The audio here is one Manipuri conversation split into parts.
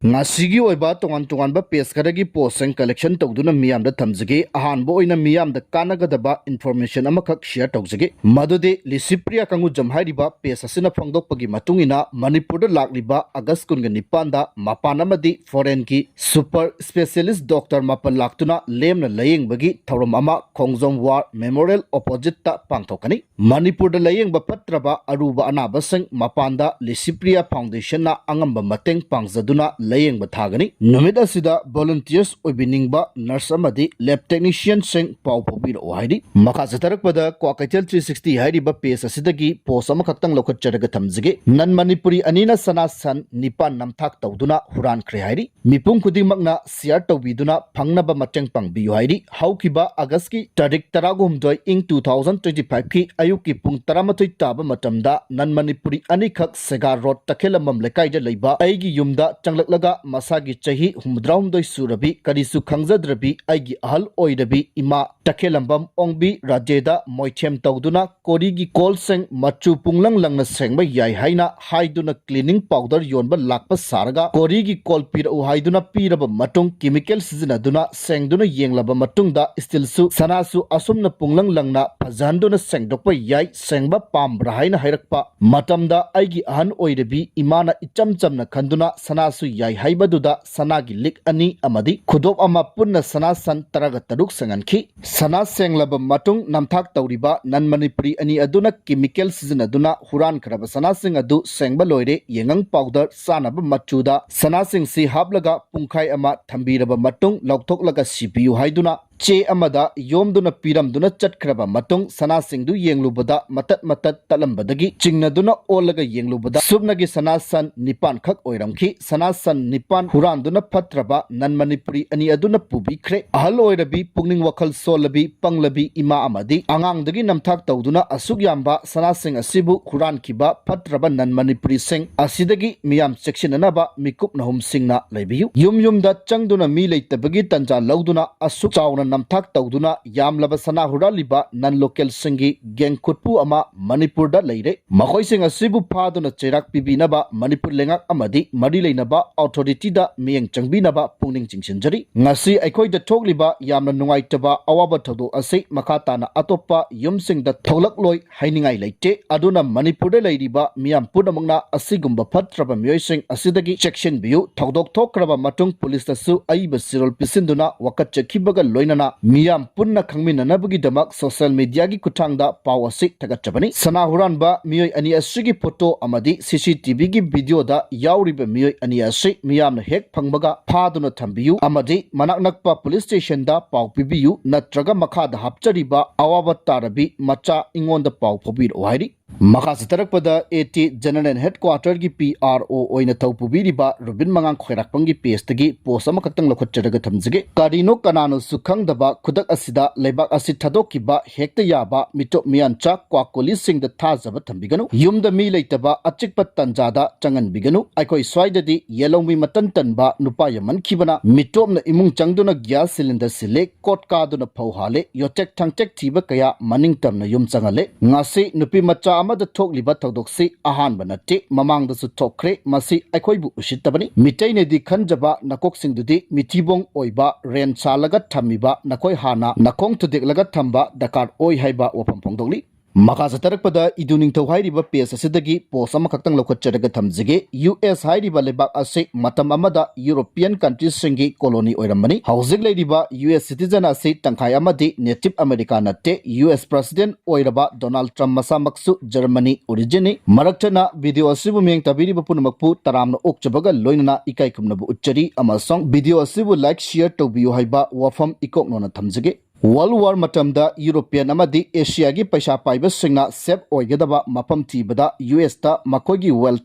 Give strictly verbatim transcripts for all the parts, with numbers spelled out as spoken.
ꯉꯁꯤꯒꯤ ꯑꯣꯏꯕ ꯇꯣꯉꯥꯟ ꯇꯣꯉꯥꯟꯕ ꯄꯦꯖ ꯈꯔꯒꯤ ꯄꯣꯁꯁꯤꯡ ꯀꯂꯦꯛꯁꯟ ꯇꯧꯗꯨꯅ ꯃꯤꯌꯥꯝꯗ ꯊꯝꯖꯒꯦ꯫ ꯑꯍꯥꯟꯕ ꯑꯣꯏꯅ ꯃꯤꯌꯥꯝꯗ ꯀꯥꯟꯅꯒꯗꯕ ꯏꯟꯐꯣꯔꯃꯦꯁꯟ ꯑꯃꯈꯛ ꯁꯤꯌꯔ ꯇꯧꯖꯒꯦ꯫ ꯃꯗꯨꯗꯤ ꯂꯤꯁꯤꯄ꯭ꯔꯤꯌꯥ ꯀꯪꯒꯨꯖꯝ ꯍꯥꯏꯔꯤꯕ ꯄꯦꯖ ꯑꯁꯤꯅ ꯐꯣꯡꯗꯣꯛꯄꯒꯤ ꯃꯇꯨꯡ ꯏꯟꯅ, ꯃꯅꯤꯄꯨꯔꯗ ꯂꯥꯛꯂꯤꯕ ꯑꯥꯒꯁ ꯀꯨꯟꯒ ꯅꯤꯄꯥꯟꯗ ꯃꯄꯥꯟ ꯑꯃꯗꯤ ꯐꯣꯔꯦꯟꯒꯤ ꯁꯨꯄꯔ ꯁ꯭ꯄꯦꯁꯤꯌꯦꯂꯤꯁ ꯗꯣꯛꯇꯔ ꯃꯥꯄꯜ ꯂꯥꯛꯇꯨꯅ ꯂꯦꯝꯅ ꯂꯥꯌꯦꯡꯕꯒꯤ ꯊꯧꯔꯝ ꯑꯃ ꯈꯣꯡꯖꯣꯝ ꯋꯥꯔ ꯃꯦꯃꯣꯔꯤꯌꯦꯜ ꯑꯣꯄꯣꯖꯤꯠꯇ ꯄꯥꯡꯊꯣꯛꯀꯅꯤ꯫ ꯃꯅꯤꯄꯨꯔꯗ ꯂꯥꯌꯦꯡꯕ ꯐꯠꯇ꯭ꯔꯕ ꯑꯔꯨꯕ ꯑꯅꯥꯕꯁꯤꯡ ꯃꯄꯥꯟꯗ ꯂꯤꯁꯤꯄ꯭ꯔꯤꯌꯥ ꯐꯥꯎꯟꯗꯦꯁꯟꯅ ꯑꯉꯝꯕ ꯃꯇꯦꯡ ꯄꯥꯡꯖꯗꯨꯅ ꯂꯥꯌꯦꯡꯕ ꯊꯥꯒꯅꯤ꯫ ꯅꯨꯃꯤꯠ ꯑꯁꯤꯗ ꯚꯣꯂꯨꯟꯇꯤꯌꯔꯁ ꯑꯣꯏꯕꯤꯅꯤꯡꯕ ꯅꯔꯁ ꯑꯃꯗꯤ ꯂꯦꯕ ꯇꯦꯛꯅꯤꯁꯤꯌꯟꯁꯤꯡ ꯄꯥꯎ ꯐꯥꯎꯕꯤꯔꯛꯎ ꯍꯥꯏꯔꯤ꯫ ꯃꯈꯥ ꯆꯠꯊꯔꯛꯄꯗ ꯀ꯭ꯋꯥꯀꯩꯊꯦꯜ ꯊ꯭ꯔꯤ ꯁꯤꯛꯁꯇꯤ ꯍꯥꯏꯔꯤꯕ ꯄꯦꯖ ꯑꯁꯤꯗꯒꯤ ꯄꯣꯁ ꯑꯃꯈꯛꯇꯪ ꯂꯧꯈꯠꯆꯔꯒ ꯊꯝꯖꯒꯦ꯫ ꯅꯟ ꯃꯅꯤꯄꯨꯔꯤ ꯑꯅꯤꯅ ꯁꯅꯥ ꯁꯟ ꯅꯤꯄꯥꯟ ꯅꯝꯊꯥꯛ ꯇꯧꯗꯨꯅ ꯍꯨꯔꯥꯟꯈ꯭ꯔꯦ ꯍꯥꯏꯔꯤ꯫ ꯃꯤꯄꯨꯝ ꯈꯨꯗꯤꯡꯃꯛꯅ ꯁꯤꯌꯥꯔ ꯇꯧꯕꯤꯗꯨꯅ ꯐꯪꯅꯕ ꯃꯇꯦꯡ ꯄꯥꯡꯕꯤꯌꯨ ꯍꯥꯏꯔꯤ꯫ ꯍꯧꯈꯤꯕ ꯑꯥꯒꯁꯀꯤ ꯇꯥꯔꯤꯛ ꯇꯔꯥꯍꯨꯝꯗꯣꯏ, ꯏꯪ two thousand twenty five ꯀꯤ ꯑꯌꯨꯛꯀꯤ ꯄꯨꯡ ꯇꯔꯥꯃꯥꯊꯣꯏ ꯇꯥꯕ ꯃꯇꯝꯗ ꯅꯟ ꯃꯅꯤꯄꯨꯔꯤ ꯑꯅꯤꯈꯛ ꯁꯦꯒꯥ ꯔꯣꯗ, ꯇꯈꯦꯂꯝꯕꯝ ꯂꯩꯀꯥꯏꯗ ꯂꯩꯕ ꯑꯩꯒꯤ ꯌꯨꯝꯗ ꯆꯪꯂꯛꯂꯒ ꯃꯁꯥꯒꯤ ꯆꯍꯤ ꯍꯨꯝꯐꯨꯇꯔꯥꯍꯨꯝꯗꯣꯏ ꯁꯨꯔꯕꯤ, ꯀꯔꯤꯁꯨ ꯈꯪꯖꯗ꯭ꯔꯕꯤ ꯑꯩꯒꯤ ꯑꯍꯜ ꯑꯣꯏꯔꯕꯤ ꯏꯃꯥ ꯇꯈꯦꯂꯝꯕꯝ ꯑꯣꯡꯕꯤ ꯔꯥꯖꯦꯗ ꯃꯣꯏꯊꯦꯝ ꯇꯧꯗꯨꯅ ꯀꯣꯔꯤꯒꯤ ꯀꯣꯜꯁꯤꯡ ꯃꯆꯨ ꯄꯨꯡꯂꯪ ꯂꯪꯅ ꯁꯦꯡꯕ ꯌꯥꯏ ꯍꯥꯏꯅ ꯍꯥꯏꯗꯨꯅ ꯀ꯭ꯂꯤꯅꯤꯡ ꯄꯥꯎꯗꯔ ꯌꯣꯟꯕ ꯂꯥꯛꯄ ꯁꯥꯔꯒ ꯀꯣꯔꯤꯒꯤ ꯀꯣꯜ ꯄꯤꯔꯛꯎ ꯍꯥꯏꯗꯨꯅ ꯄꯤꯔꯕ ꯃꯇꯨꯡ, ꯀꯦꯃꯤꯀꯦꯜ ꯁꯤꯖꯤꯟꯅꯗꯨꯅ ꯁꯦꯡꯗꯨꯅ ꯌꯦꯡꯂꯕ ꯃꯇꯨꯡꯗ ꯁ꯭ꯇꯤꯜꯁꯨ ꯁꯅꯥꯁꯨ ꯑꯁꯨꯝꯅ ꯄꯨꯡꯂꯪ ꯂꯪꯅ ꯐꯖꯍꯟꯗꯨꯅ ꯁꯦꯡꯗꯣꯛꯄ ꯌꯥꯏ, ꯁꯦꯡꯕ ꯄꯥꯝꯕ꯭ꯔꯥ ꯍꯥꯏꯅ ꯍꯥꯏꯔꯛꯄ ꯃꯇꯝꯗ ꯑꯩꯒꯤ ꯑꯍꯟ ꯑꯣꯏꯔꯕꯤ ꯏꯃꯥꯅ ꯏꯆꯝ ꯆꯝꯅ ꯈꯟꯗꯨꯅ ꯁꯅꯥꯁꯨ ꯌꯥꯏ ꯍꯥꯏꯕꯗꯨꯗ ꯁꯅꯥꯒꯤ ꯂꯤꯛ ꯑꯅꯤ ꯑꯃꯗꯤ ꯈꯨꯗꯣꯞ ꯑꯃ ꯄꯨꯟꯅ ꯁꯅꯥ ꯁꯟ ꯇꯔꯥꯒ ꯇꯔꯨꯛ ꯁꯦꯡꯍꯟꯈꯤ꯫ ꯁꯅꯥ ꯁꯦꯡꯂꯕ ꯃꯇꯨꯡ ꯅꯝꯊꯥꯛ ꯇꯧꯔꯤꯕ ꯅꯟ ꯃꯅꯤꯄꯨꯔꯤ ꯑꯅꯤ ꯑꯗꯨꯅ ꯀꯦꯃꯤꯀꯦꯜ ꯁꯤꯖꯤꯟꯅꯗꯨꯅ ꯍꯨꯔꯥꯟꯈ꯭ꯔꯕ ꯁꯅꯥꯁꯤꯡ ꯑꯗꯨ ꯁꯦꯡꯕ ꯂꯣꯏꯔꯦ, ꯌꯦꯡꯉꯪ ꯄꯥꯎꯗꯔ ꯆꯥꯅꯕ ꯃꯆꯨꯗ ꯁꯅꯥꯁꯤꯡꯁꯤ ꯍꯥꯞꯂꯒ ꯄꯨꯡꯈꯥꯏ ꯑꯃ ꯊꯝꯕꯤꯔꯕ ꯃꯇꯨꯡ ꯂꯧꯊꯣꯛꯂꯒ ꯁꯤꯕꯤꯌꯨ ꯍꯥꯏꯗꯨꯅ ꯆꯦ ꯑꯃꯗ ꯌꯣꯝꯗꯨꯅ ꯄꯤꯔꯝꯗꯨꯅ ꯆꯠꯈ꯭ꯔꯕ ꯃꯇꯨꯡ ꯁꯅꯥꯁꯤꯡꯗꯨ ꯌꯦꯡꯂꯨꯕꯗ ꯃꯇꯠ ꯃꯇꯠ ꯇꯠꯂꯝꯕꯗꯒꯤ ꯆꯤꯡꯅꯗꯨꯅ ꯑꯣꯜꯂꯒ ꯌꯦꯡꯂꯨꯕꯗ ꯁꯨꯞꯅꯒꯤ ꯁꯅꯥ ꯁꯟ ꯅꯤꯄꯥꯟ ꯈꯛ ꯑꯣꯏꯔꯝꯈꯤ꯫ ꯁꯅꯥ ꯁꯟ ꯅꯤꯄꯥꯟ ꯍꯨꯔꯥꯟꯗꯨꯅ ꯐꯠꯇ꯭ꯔꯕ ꯅꯟ ꯃꯅꯤꯄꯨꯔꯤ ꯑꯅꯤ ꯑꯗꯨꯅ ꯄꯨꯕꯤꯈ꯭ꯔꯦ꯫ ꯑꯍꯜ ꯑꯣꯏꯔꯕꯤ, ꯄꯨꯛꯅꯤꯡ ꯋꯥꯈꯜ ꯁꯣꯜꯂꯕꯤ, ꯄꯪꯂꯕꯤ ꯏꯃꯥ ꯑꯃꯗꯤ ꯑꯉꯥꯡꯗꯒꯤ ꯅꯝꯊꯥꯛ ꯇꯧꯗꯨꯅ ꯑꯁꯨꯛ ꯌꯥꯝꯕ ꯁꯅꯥꯁꯤꯡ ꯑꯁꯤꯕꯨ ꯍꯨꯔꯥꯟꯈꯤꯕ ꯐꯠꯇ꯭ꯔꯕ ꯅꯟ ꯃꯅꯤꯄꯨꯔꯤꯁꯤꯡ ꯑꯁꯤꯗꯒꯤ ꯃꯤꯌꯥꯝ ꯆꯦꯛꯁꯤꯟꯅꯅꯕ ꯃꯤꯀꯨꯞ ꯅꯍꯨꯝꯁꯤꯡꯅ ꯂꯩꯕꯤꯌꯨ꯫ ꯌꯨꯝ ꯌꯨꯝꯗ ꯆꯪꯗꯨꯅ ꯃꯤ ꯂꯩꯇꯕꯒꯤ ꯇꯟꯖꯥ ꯂꯧꯗꯨꯅ ꯑꯁꯨꯛ ꯆꯥꯎꯅ ꯅꯝꯊꯥꯛ ꯇꯧꯗꯨꯅ ꯌꯥꯝꯂꯕ ꯁꯅꯥ ꯍꯨꯔꯥꯜꯂꯤꯕ non localꯁꯤꯡꯒꯤ gang ꯈꯨꯠꯄꯨ ꯑꯃ ꯃꯅꯤꯄꯨꯔꯗ ꯂꯩꯔꯦ꯫ ꯃꯈꯣꯏꯁꯤꯡ ꯑꯁꯤꯕꯨ ꯐꯥꯗꯨꯅ ꯆꯩꯔꯥꯛ ꯄꯤꯕꯤꯅꯕ ꯃꯅꯤꯄꯨꯔ ꯂꯩꯉꯥꯛ ꯑꯃꯗꯤ ꯃꯔꯤ ꯂꯩꯅꯕ authorityꯗ ꯃꯤꯠꯌꯦꯡ ꯆꯪꯕꯤꯅꯕ ꯄꯨꯛꯅꯤꯡ ꯆꯤꯡꯁꯤꯟꯖꯔꯤ꯫ ꯉꯁꯤ ꯑꯩꯈꯣꯏꯗ ꯊꯣꯛꯂꯤꯕ ꯌꯥꯝꯅ ꯅꯨꯡꯉꯥꯏꯇꯕ ꯑꯋꯥꯕ ꯊꯧꯗꯣꯛ ꯑꯁꯤ ꯃꯈꯥ ꯇꯥꯅ ꯑꯇꯣꯞꯄ ꯌꯨꯝꯁꯤꯡꯗ ꯊꯣꯛꯂꯛꯂꯣꯏ ꯍꯥꯏꯅꯤꯡꯉꯥꯏ ꯂꯩꯇꯦ꯫ ꯑꯗꯨꯅ ꯃꯅꯤꯄꯨꯔꯗ ꯂꯩꯔꯤꯕ ꯃꯤꯌꯥꯝ ꯄꯨꯝꯅꯃꯛꯅ ꯑꯁꯤꯒꯨꯝꯕ ꯐꯠꯇ꯭ꯔꯕ ꯃꯤꯑꯣꯏꯁꯤꯡ ꯑꯁꯤꯗꯒꯤ ꯆꯦꯛꯁꯤꯟꯕꯤꯌꯨ꯫ ꯊꯧꯗꯣꯛ ꯊꯣꯛꯈ꯭ꯔꯕ ꯃꯇꯨꯡ ꯄꯨꯂꯤꯁꯇꯁꯨ ꯑꯏꯕ ꯆꯦꯔꯣꯜ ꯄꯤꯁꯤꯟꯗꯨꯅ ꯋꯥꯀꯠꯆꯈꯤꯕꯒ ꯂꯣꯏꯅꯅ ꯃꯤꯌꯥꯝ ꯄꯨꯟꯅ ꯈꯪꯃꯤꯟꯅꯅꯕꯒꯤꯗꯃꯛ social mediaꯒꯤ ꯈꯨꯠꯊꯥꯡꯗ ꯄꯥꯎ ꯑꯁꯤ ꯊꯥꯒꯠꯆꯕꯅꯤ꯫ ꯁꯅꯥ ꯍꯨꯔꯥꯟꯕ ꯃꯤꯑꯣꯏ ꯑꯅꯤ ꯑꯁꯤꯒꯤ photo ꯑꯃꯗꯤ CCTVꯒꯤ videoꯗ ꯌꯥꯎꯔꯤꯕ ꯃꯤꯑꯣꯏ ꯑꯅꯤ ꯑꯁꯤ ꯃꯤꯌꯥꯝꯅ ꯍꯦꯛ ꯐꯪꯕꯒ ꯐꯥꯗꯨꯅ ꯊꯝꯕꯤꯌꯨ ꯑꯃꯗꯤ ꯃꯅꯥꯛ ꯅꯛꯄ police stationꯗ ꯄꯥꯎ ꯄꯤꯕꯤꯌꯨ, ꯅꯠꯇ꯭ꯔꯒ ꯃꯈꯥꯗ ꯍꯥꯞꯆꯔꯤꯕ ꯑꯋꯥꯕ ꯇꯥꯔꯕꯤ ꯃꯆꯥ ꯑꯩꯉꯣꯟꯗ ꯄꯥꯎ ꯐꯥꯎꯕꯤꯔꯛꯎ ꯍꯥꯏꯔꯤ꯫ ꯃꯈꯥ ꯆꯠꯊꯔꯛꯄꯗ AT General Headquarterꯒꯤ PRO ꯑꯣꯏꯅ ꯊꯧ ꯄꯨꯕꯤꯔꯤꯕ ꯔꯨꯕꯤꯟ ꯃꯉꯥꯡ ꯈ꯭ꯋꯥꯏꯔꯥꯛꯄꯝꯒꯤ pageꯇꯒꯤ post ꯑꯃꯈꯛꯇꯪ ꯂꯧꯈꯠꯆꯔꯒ ꯊꯝꯖꯒꯦ꯫ ꯀꯔꯤꯅꯣ ꯀꯅꯥꯅꯣꯁꯨ ꯈꯪꯗꯕ ꯈꯨꯗꯛ ꯑꯁꯤꯗ ꯂꯩꯕꯥꯛ ꯑꯁꯤ ꯊꯥꯗꯣꯛꯈꯤꯕ ꯍꯦꯛꯇ ꯌꯥꯕ ꯃꯤꯇꯣꯞ ꯃꯤꯌꯥꯟꯆꯥ ꯀ꯭ꯋꯥꯀꯣꯂꯤꯁꯤꯡꯗ ꯊꯥꯖꯕ ꯊꯝꯕꯤꯒꯅꯨ꯫ ꯌꯨꯝꯗ ꯃꯤ ꯂꯩꯇꯕ ꯑꯆꯤꯛꯄ ꯇꯟꯖꯥꯗ ꯆꯪꯍꯟꯕꯤꯒꯅꯨ꯫ ꯑꯩꯈꯣꯏ ꯁ꯭ꯋꯥꯏꯗꯗꯤ ꯌꯦꯜꯍꯧꯃꯤ ꯃꯇꯟ ꯇꯟꯕ ꯅꯨꯄꯥ ꯌꯥꯝꯃꯟꯈꯤꯕꯅ ꯃꯤꯇꯣꯞꯅ ꯏꯃꯨꯡ ꯆꯪꯗꯨꯅ gas cylinder ꯁꯤꯜꯂꯦ, ꯀꯣꯠ ꯀꯥꯗꯨꯅ ꯐꯧ ꯍꯥꯜꯂꯦ, ꯌꯣꯠꯆꯦꯛ ꯊꯥꯡꯆꯦꯛ ꯊꯤꯕ ꯀꯌꯥ ꯃꯅꯤꯡ ꯇꯝꯅ ꯌꯨꯝ ꯆꯪꯍꯜꯂꯦ꯫ ꯉꯁꯤ ꯅꯨꯄꯤ ꯃꯆꯥ ꯑꯃꯗ ꯊꯣꯛꯂꯤꯕ ꯊꯧꯗꯣꯛꯁꯤ ꯑꯍꯥꯟꯕ ꯅꯠꯇꯦ, ꯃꯃꯥꯡꯗꯁꯨ ꯊꯣꯛꯈ꯭ꯔꯦ꯫ ꯃꯁꯤ ꯑꯩꯈꯣꯏꯕꯨ ꯎꯁꯤꯠꯇꯕꯅꯤ꯫ ꯃꯤꯇꯩꯅꯗꯤ ꯈꯟꯖꯕ ꯅꯀꯣꯛꯁꯤꯡꯗꯨꯗꯤ ꯃꯤꯊꯤꯕꯣꯡ ꯑꯣꯏꯕ ꯔꯦꯟ ꯁꯥꯜꯂꯒ ꯊꯝꯃꯤꯕ ꯅꯈꯣꯏ ꯍꯥꯟꯅ ꯅꯈꯣꯡ ꯊꯨꯗꯦꯛꯂꯒ ꯊꯝꯕ ꯗꯔꯀꯥꯔ ꯑꯣꯏ ꯍꯥꯏꯕ ꯋꯥꯐꯝ ꯐꯣꯡꯗꯣꯛꯂꯤ꯫ ꯃꯈꯥ ꯆꯠꯊꯔꯛꯄꯗ ꯏꯗꯨ ꯅꯤꯡꯊꯧ ꯍꯥꯏꯔꯤꯕ page ꯑꯁꯤꯗꯒꯤ post ꯑꯃꯈꯛꯇꯪ ꯂꯧꯈꯠꯆꯔꯒ ꯊꯝꯖꯒꯦ꯫ US ꯍꯥꯏꯔꯤꯕ ꯂꯩꯕꯥꯛ ꯑꯁꯤ ꯃꯇꯝ ꯑꯃꯗ European countryꯁꯤꯡꯒꯤ colony ꯑꯣꯏꯔꯝꯕꯅꯤ꯫ ꯍꯧꯖꯤꯛ ꯂꯩꯔꯤꯕ US citizen ꯑꯁꯤ ꯇꯪꯈꯥꯏ ꯑꯃꯗꯤ native America ꯅꯠꯇꯦ꯫ US President ꯑꯣꯏꯔꯕ Donald Trump ꯃꯁꯥꯃꯛꯁꯨ Germany originꯅꯤ꯫ ꯃꯔꯛ ꯊꯠꯅ video ꯑꯁꯤꯕꯨ ꯃꯤꯠꯌꯦꯡ ꯇꯥꯕꯤꯔꯤꯕ ꯄꯨꯝꯅꯃꯛꯄꯨ ꯇꯔꯥꯝꯅ ꯑꯣꯛꯆꯕꯒ ꯂꯣꯏꯅꯅ ꯏꯀꯥꯏ ꯈꯨꯝꯅꯕ ꯎꯠꯆꯔꯤ ꯑꯃꯁꯨꯡ video ꯑꯁꯤꯕꯨ like, share ꯇꯧꯕꯤꯌꯨ ꯍꯥꯏꯕ ꯋꯥꯐꯝ ꯏꯀꯣꯛ ꯅꯣꯟꯅ ꯊꯝꯖꯒꯦ꯫ World War ꯃꯇꯝꯗ European ꯑꯃꯗꯤ Asiaꯒꯤ ꯄꯩꯁꯥ ꯄꯥꯏꯕꯁꯤꯡꯅ safe ꯑꯣꯏꯒꯗꯕ ꯃꯐꯝ ꯊꯤꯕꯗ USꯇ ꯃꯈꯣꯏꯒꯤ wealth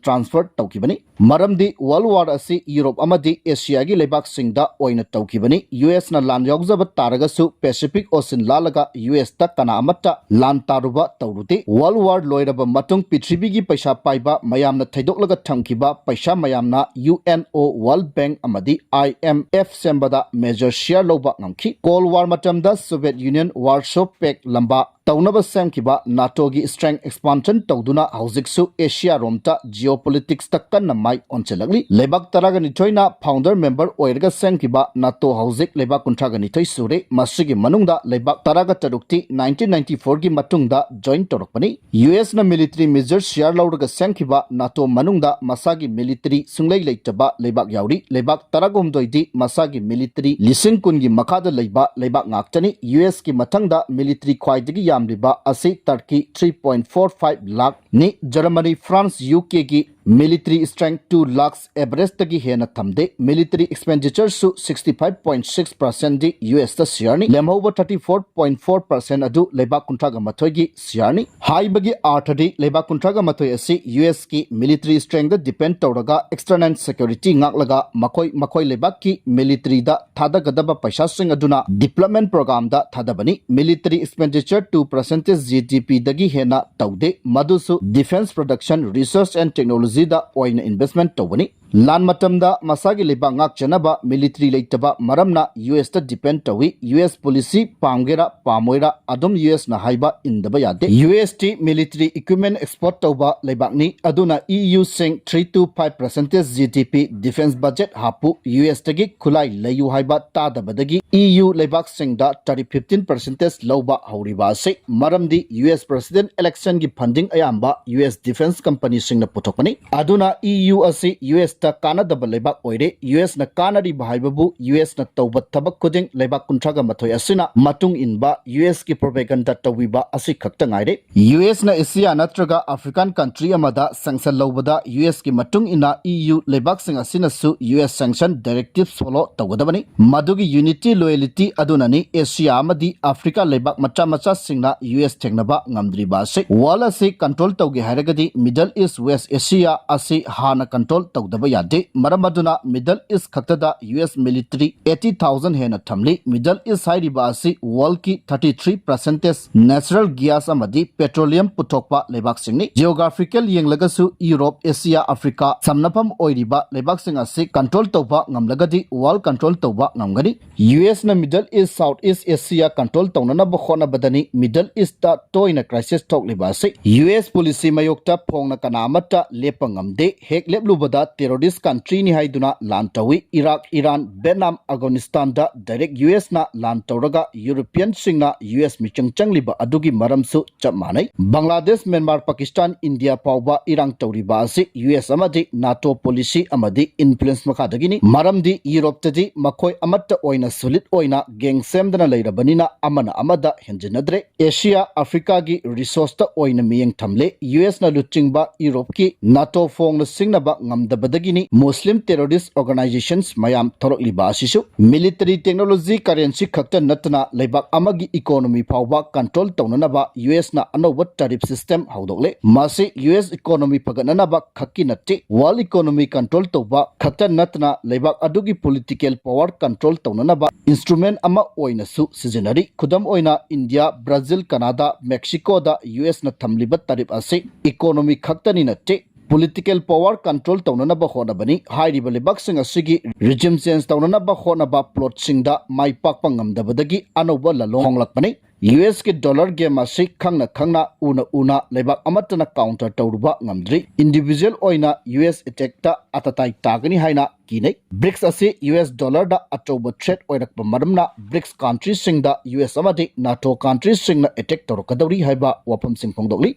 transfer ꯇꯧꯈꯤꯕꯅꯤ꯫ ꯃꯔꯝꯗꯤ World War ꯑꯁꯤ ꯌꯨꯔꯣꯞ ꯑꯃꯗꯤ ꯑꯦꯁꯤꯌꯥꯒꯤ ꯂꯩꯕꯥꯛꯁꯤꯡꯗ ꯑꯣꯏꯅ ꯇꯧꯈꯤꯕꯅꯤ꯫ ꯌꯨ ꯑꯦꯁꯅ ꯂꯥꯟ ꯌꯥꯎꯖꯕ ꯇꯥꯔꯒꯁꯨ Pacific Ocean ꯂꯥꯜꯂꯒ ꯌꯨ ꯑꯦꯁꯇ ꯀꯅꯥ ꯑꯃꯠꯇ ꯂꯥꯟ ꯇꯥꯔꯨꯕ ꯇꯧꯔꯨꯗꯦ꯫ World War ꯂꯣꯏꯔꯕ ꯃꯇꯨꯡ ꯄ꯭ꯔꯤꯊꯤꯕꯤꯒꯤ ꯄꯩꯁꯥ ꯄꯥꯏꯕ ꯃꯌꯥꯝꯅ ꯊꯩꯗꯣꯛꯂꯒ ꯊꯝꯈꯤꯕ ꯄꯩꯁꯥ ꯃꯌꯥꯝꯅ U N O, World Bank ꯑꯃꯗꯤ ꯑꯥꯏ ꯑꯦꯝ ꯑꯦꯐ ꯁꯦꯝꯕꯗ major share ꯂꯧꯕ ꯉꯝꯈꯤ꯫ Cold War ꯃꯇꯝꯗ Soviet Union Warsaw Pact ꯂꯝꯕꯥ ꯇꯧꯅꯕ ꯁꯦꯝꯈꯤꯕ ꯅꯥꯇꯣꯒꯤ strength expansion ꯇꯧꯗꯨꯅ ꯍꯧꯖꯤꯛꯁꯨ ꯑꯦꯁꯤꯌꯥꯔꯣꯝꯗ geopoliticsꯇ ꯀꯟꯅ ꯃꯥꯏ ꯑꯣꯟꯁꯤꯜꯂꯛꯂꯤ꯫ ꯂꯩꯕꯥꯛ ꯇꯔꯥꯒ ꯅꯤꯊꯣꯏꯅ founder member ꯑꯣꯏꯔꯒ ꯁꯦꯝꯈꯤꯕ ꯅꯥꯇꯣ ꯍꯧꯖꯤꯛ ꯂꯩꯕꯥꯛ ꯀꯨꯟꯊ꯭ꯔꯥꯒ ꯅꯤꯊꯣꯏ ꯁꯨꯔꯦ꯫ ꯃꯁꯤꯒꯤ ꯃꯅꯨꯡꯗ ꯂꯩꯕꯥꯛ ꯇꯔꯥꯒ ꯇꯔꯨꯛꯇꯤ nineteen ninety fourꯒꯤ ꯃꯇꯨꯡꯗ join ꯇꯧꯔꯛꯄꯅꯤ꯫ ꯌꯨ ꯑꯦꯁꯅ military major share ꯂꯧꯔꯒ ꯁꯦꯝꯈꯤꯕ ꯅꯥꯇꯣ ꯃꯅꯨꯡꯗ ꯃꯁꯥꯒꯤ military ꯁꯨꯡꯂꯩ ꯂꯩꯇꯕ ꯂꯩꯕꯥꯛ ꯌꯥꯎꯔꯤ꯫ ꯂꯩꯕꯥꯛ ꯇꯔꯥꯒ ꯍꯨꯝꯗꯣꯏꯗꯤ ꯃꯁꯥꯒꯤ military ꯂꯤꯁꯤꯡ ꯀꯨꯟꯒꯤ ꯃꯈꯥꯗ ꯂꯩꯕ ꯂꯩꯕꯥꯛ ꯉꯥꯛꯇꯅꯤ꯫ ꯌꯨ ꯑꯦꯁꯀꯤ ꯃꯊꯪꯗ military ꯈ꯭ꯋꯥꯏꯗꯒꯤ ꯌꯥꯝꯂꯤꯕ ꯑꯁꯤ Turkey, three point four five ꯂꯥꯈꯅꯤ꯫ Germany, France, ꯌꯨ ꯀꯦꯒꯤ military strength two lakhs average ꯇꯒꯤ ꯍꯦꯟꯅ ꯊꯝꯗꯦ꯫ Military expenditure ꯁꯨ sixty five point six percent the ꯌꯨ ꯑꯦꯁꯇ shareꯅꯤ꯫ ꯂꯦꯝꯍꯧꯕ thirty four point four percent ꯑꯗꯨ ꯂꯩꯕꯥꯛ ꯀꯨꯟꯊ꯭ꯔꯥꯒ ꯃꯥꯊꯣꯏꯒꯤ shareꯅꯤ꯫ ꯍꯥꯏꯕꯒꯤ ꯑꯥꯔꯊꯗꯤ ꯂꯩꯕꯥꯛ ꯀꯨꯟꯊ꯭ꯔꯥꯒ ꯃꯥꯊꯣꯏ ꯑꯁꯤ ꯌꯨ ꯑꯦꯁꯀꯤ military strengthꯗ depend ꯇꯧꯔꯒ external security ꯉꯥꯛꯂꯒ ꯃꯈꯣꯏ ꯃꯈꯣꯏ ꯂꯩꯕꯥꯛꯀꯤ militaryꯗ ꯊꯥꯗꯒꯗꯕ ꯄꯩꯁꯥꯁꯤꯡ ꯑꯗꯨꯅ development programꯗ ꯊꯥꯗꯕꯅꯤ꯫ Military expenditure two percentage G ꯗꯤ ꯄꯤꯗꯒꯤ ꯍꯦꯟꯅ ꯇꯧꯗꯦ꯫ ꯃꯗꯨꯁꯨ defence production, research and technologyꯗ ꯑꯣꯏꯅ investment ꯇꯧꯕꯅꯤ꯫ ꯂꯥꯟ ꯃꯇꯝꯗ ꯃꯁꯥꯒꯤ ꯂꯩꯕꯥꯛ ꯉꯥꯛꯆꯅꯕ military ꯂꯩꯇꯕ ꯃꯔꯝꯅ ꯌꯨ ꯑꯦꯁꯇ depend ꯇꯧꯏ꯫ ꯌꯨ ꯑꯦꯁ policy ꯄꯥꯝꯒꯦꯔꯥ ꯄꯥꯝꯃꯣꯏꯔꯥ ꯑꯗꯨꯝ ꯌꯨ ꯑꯦꯁꯅ ꯍꯥꯏꯕ ꯏꯟꯗꯕ ꯌꯥꯗꯦ꯫ ꯌꯨ ꯑꯦꯁꯇꯤ military equipment export ꯇꯧꯕ ꯂꯩꯕꯥꯛꯅꯤ꯫ ꯑꯗꯨꯅ ꯏ ꯌꯨꯁꯤꯡ three to five percentage G D P defence budget ꯍꯥꯞꯄꯨ, ꯌꯨ ꯑꯦꯁꯇꯒꯤ ꯈꯨꯠꯂꯥꯏ ꯂꯩꯌꯨ ꯍꯥꯏꯕ ꯇꯥꯗꯕꯗꯒꯤ ꯏ ꯌꯨ ꯂꯩꯕꯥꯛꯁꯤꯡꯗ tariff fifteen percentage ꯂꯧꯕ ꯍꯧꯔꯤꯕ ꯑꯁꯤ꯫ ꯃꯔꯝꯗꯤ ꯌꯨ ꯑꯦꯁ president electionꯒꯤ funding ꯑꯌꯥꯝꯕ ꯌꯨ ꯑꯦꯁ defence companyꯁꯤꯡꯅ ꯄꯨꯊꯣꯛꯄꯅꯤ꯫ ꯑꯗꯨꯅ ꯏ ꯌꯨ ꯑꯁꯤ ꯌꯨ ꯑꯦꯁ ꯇ ꯀꯥꯟꯅꯗꯕ ꯂꯩꯕꯥꯛ ꯑꯣꯏꯔꯦ꯫ ꯌꯨ ꯑꯦꯁꯅ ꯀꯥꯟꯅꯔꯤꯕ ꯍꯥꯏꯕꯕꯨ ꯌꯨ ꯑꯦꯁꯅ ꯇꯧꯕ ꯊꯕꯛ ꯈꯨꯗꯤꯡ ꯂꯩꯕꯥꯛ ꯀꯨꯟꯊ꯭ꯔꯥꯒ ꯃꯥꯊꯣꯏ ꯑꯁꯤꯅ ꯃꯇꯨꯡ ꯏꯟꯕ, ꯌꯨ ꯑꯦꯁꯀꯤ propaganda ꯇꯧꯕꯤꯕ ꯑꯁꯤ ꯈꯛꯇ ꯉꯥꯏꯔꯦ꯫ ꯌꯨ ꯑꯦꯁꯅ ꯑꯦꯁꯤꯌꯥ ꯅꯠꯇ꯭ꯔꯒ African country ꯑꯃꯗ sanction ꯂꯧꯕꯗ ꯌꯨ ꯑꯦꯁꯀꯤ ꯃꯇꯨꯡ ꯏꯟꯅ ꯏ ꯌꯨ ꯂꯩꯕꯥꯛꯁꯤꯡ ꯑꯁꯤꯅꯁꯨ U S sanction directives follow ꯇꯧꯒꯗꯕꯅꯤ꯫ ꯃꯗꯨꯒꯤ unity, loyalty ꯑꯗꯨꯅꯅꯤ ꯑꯦꯁꯤꯌꯥ ꯑꯃꯗꯤ ꯑꯐ꯭ꯔꯤꯀꯥ ꯂꯩꯕꯥꯛ ꯃꯆꯥ ꯃꯆꯥꯁꯤꯡꯅ ꯌꯨ ꯑꯦꯁ ꯊꯦꯡꯅꯕ ꯉꯝꯗ꯭ꯔꯤꯕ ꯑꯁꯤ꯫ World ꯑꯁꯤ control ꯇꯧꯒꯦ ꯍꯥꯏꯔꯒꯗꯤ Middle East, West Asia ꯑꯁꯤ ꯍꯥꯟꯅ control ꯇꯧꯗꯕ ꯌꯥꯗꯦ꯫ ꯃꯔꯝ ꯑꯗꯨꯅ Middle East ꯈꯛꯇꯗ U S military eighty thousand ꯍꯦꯟꯅ ꯊꯝꯂꯤ꯫ Middle East ꯍꯥꯏꯔꯤꯕ ꯑꯁꯤ worldꯀꯤ thirty three percentage natural gas ꯑꯃꯗꯤ petroleum ꯄꯨꯊꯣꯛꯄ ꯂꯩꯕꯥꯛꯁꯤꯡꯅꯤ꯫ Geographical ꯌꯦꯡꯂꯒꯁꯨ Europe, Asia, Africa ꯁꯝꯅꯐꯝ ꯑꯣꯏꯔꯤꯕ ꯂꯩꯕꯥꯛꯁꯤꯡ ꯑꯁꯤ control ꯇꯧꯕ ꯉꯝꯂꯒꯗꯤ world control ꯇꯧꯕ ꯉꯝꯒꯅꯤ꯫ ꯌꯨ ꯑꯦꯁꯅ Middle East, South East Asia control ꯇꯧꯅꯅꯕ ꯍꯣꯠꯅꯕꯗꯅꯤ Middle Eastꯇ ꯇꯣꯏꯅ crisis ꯊꯣꯛꯂꯤꯕ ꯑꯁꯤ꯫ ꯌꯨ ꯑꯦꯁ policy ꯃꯥꯌꯣꯛꯇ ꯐꯣꯡꯅ ꯀꯅꯥ ꯑꯃꯠꯇ ꯂꯦꯞꯄ ꯉꯝꯗꯦ꯫ ꯍꯦꯛ ꯂꯦꯞꯂꯨꯕꯗ terrorist countryꯅꯤ ꯍꯥꯏꯗꯨꯅ ꯂꯥꯟ ꯇꯧꯏ꯫ Iraq, Iran, Vietnam, Afghanistanꯗ direct ꯌꯨ ꯑꯦꯁꯅ ꯂꯥꯟ ꯇꯧꯔꯒ Europeanꯁꯤꯡꯅ ꯌꯨ ꯑꯦꯁ ꯃꯤꯆꯪ ꯆꯪꯂꯤꯕ ꯑꯗꯨꯒꯤ ꯃꯔꯝꯁꯨ ꯆꯞ ꯃꯥꯟꯅꯩ꯫ ꯕꯪꯒ꯭ꯂꯥꯗꯦꯁ, ꯃ꯭ꯌꯥꯟꯃꯥꯔ, ꯄꯥꯀꯤꯁꯇꯥꯟ, ꯏꯟꯗꯤꯌꯥ ꯐꯥꯎꯕ ꯏꯔꯥꯡ ꯇꯧꯔꯤꯕ ꯑꯁꯤ ꯌꯨ ꯑꯦꯁ ꯑꯃꯗꯤ NATO policy ꯑꯃꯗꯤ influence ꯃꯈꯥꯗꯒꯤꯅꯤ꯫ ꯃꯔꯝꯗꯤ ꯌꯨꯔꯣꯞꯇꯗꯤ ꯃꯈꯣꯏ ꯑꯃꯠꯇ ꯑꯣꯏꯅ solid ꯑꯣꯏꯅ gang ꯁꯦꯝꯗꯅ ꯂꯩꯔꯕꯅꯤꯅ ꯑꯃꯅ ꯑꯃꯗ ꯍꯦꯟꯖꯤꯟꯅꯗ꯭ꯔꯦ꯫ ꯑꯦꯁꯤꯌꯥ, ꯑꯐ꯭ꯔꯤꯀꯥꯒꯤ resourceꯇ ꯑꯣꯏꯅ ꯃꯤꯠꯌꯦꯡ ꯊꯝꯂꯦ꯫ ꯌꯨ ꯑꯦꯁꯅ ꯂꯨꯆꯤꯡꯕ ꯌꯨꯔꯣꯞꯀꯤ NATO ꯐꯣꯡꯅ ꯁꯤꯡꯅꯕ ꯉꯝꯗꯕꯗꯒꯤꯅꯤ Muslim terrorist organizations ꯃꯌꯥꯝ ꯊꯣꯔꯛꯂꯤꯕ ꯑꯁꯤꯁꯨ꯫ Military, technology, currency ꯈꯛꯇ ꯅꯠꯇꯅ ꯂꯩꯕꯥꯛ ꯑꯃꯒꯤ economy ꯐꯥꯎꯕ control ꯇꯧꯅꯅꯕ ꯌꯨ ꯑꯦꯁꯅ ꯑꯅꯧꯕ tariff system ꯍꯧꯗꯣꯛꯂꯦ꯫ ꯃꯁꯤ ꯌꯨ ꯑꯦꯁ economy ꯐꯒꯠꯅꯅꯕ ꯈꯛꯀꯤ ꯅꯠꯇꯦ, world economy control ꯇꯧꯕ ꯈꯛꯇ ꯅꯠꯇꯅ ꯂꯩꯕꯥꯛ ꯑꯗꯨꯒꯤ political power control ꯇꯧꯅꯅꯕ instrument ꯑꯃ ꯑꯣꯏꯅꯁꯨ ꯁꯤꯖꯤꯟꯅꯔꯤ꯫ ꯈꯨꯗꯝ ꯑꯣꯏꯅ ꯏꯟꯗꯤꯌꯥ, ꯕ꯭ꯔꯥꯖꯤꯜ, ꯀꯅꯥꯗꯥ, ꯃꯦꯛꯁꯤꯀꯣꯗ ꯌꯨ ꯑꯦꯁꯅ ꯊꯝꯂꯤꯕ tariff ꯑꯁꯤ economy ꯈꯛꯇꯅꯤ ꯅꯠꯇꯦ, political power control ꯇꯧꯅꯅꯕ ꯍꯣꯠꯅꯕꯅꯤ꯫ ꯍꯥꯏꯔꯤꯕ ꯂꯩꯕꯥꯛꯁꯤꯡ ꯑꯁꯤꯒꯤ regime change ꯇꯧꯅꯅꯕ ꯍꯣꯠꯅꯕ plotꯁꯤꯡꯗ ꯃꯥꯏ ꯄꯥꯛꯄ ꯉꯝꯗꯕꯗꯒꯤ ꯑꯅꯧꯕ ꯂꯥꯂꯣꯡ ꯍꯣꯡꯂꯛꯄꯅꯤ꯫ ꯌꯨ ꯑꯦꯁꯀꯤ dollar game ꯑꯁꯤ ꯈꯪꯅ ꯈꯪꯅ, ꯎꯅ ꯎꯅ ꯂꯩꯕꯥꯛ ꯑꯃꯠꯇꯅ counter ꯇꯧꯔꯨꯕ ꯉꯝꯗ꯭ꯔꯤ꯫ Individual ꯑꯣꯏꯅ ꯌꯨ ꯑꯦꯁ attackꯇ ꯑꯇꯇꯥꯏ ꯇꯥꯒꯅꯤ ꯍꯥꯏꯅ ꯀꯤꯅꯩ꯫ BRICS ꯑꯁꯤ ꯌꯨ ꯑꯦꯁ dollarꯗ ꯑꯆꯧꯕ threat ꯑꯣꯏꯔꯛꯄ ꯃꯔꯝꯅ BRICS countryꯁꯤꯡꯗ ꯌꯨ ꯑꯦꯁ ꯑꯃꯗꯤ NATO countryꯁꯤꯡꯅ attack ꯇꯧꯔꯛꯀꯗꯧꯔꯤ ꯍꯥꯏꯕ ꯋꯥꯐꯝꯁꯤꯡ ꯐꯣꯡꯗꯣꯛꯂꯤ꯫